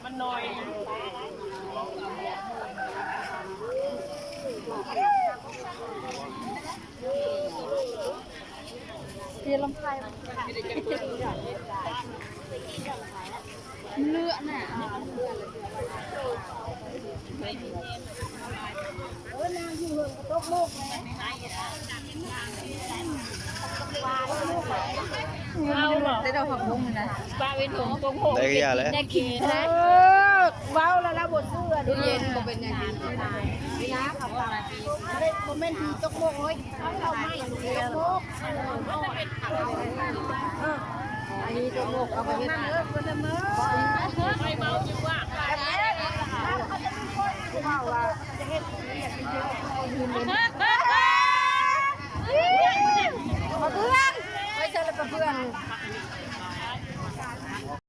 ມັນໜ້ອຍ. ເພຍລຳໄພ ເລືອນະ ເອົາບໍ່ ແຕ່ດອກຜັກບຸ້ງນະ ປາເປັນຖົງຕົງໂຮງ ໄດ້ຄືຢາແຫຼະ ໄດ້ກິນ ເອີ ເວົ້າແລ້ວລະບໍ່ເຊື່ອ ຕູ້ເຢັນບໍ່ເປັນຫຍັງ ນີ້ນະ ເຂົາປາ ບໍ່ແມ່ນຜີຕົກໂມກເອີຍ ເອົາເຂົ້າໃໝ່ຕົກໂມກ ເອີ ອັນນີ້ຕົກໂມກເອົາໄປເຮັດ ເອີ ເພິ່ນລະເມີ ໄປເວົ້າຢູ່ວ່າ ເວົ້າວ່າຈະເຮັດ ເຮັດ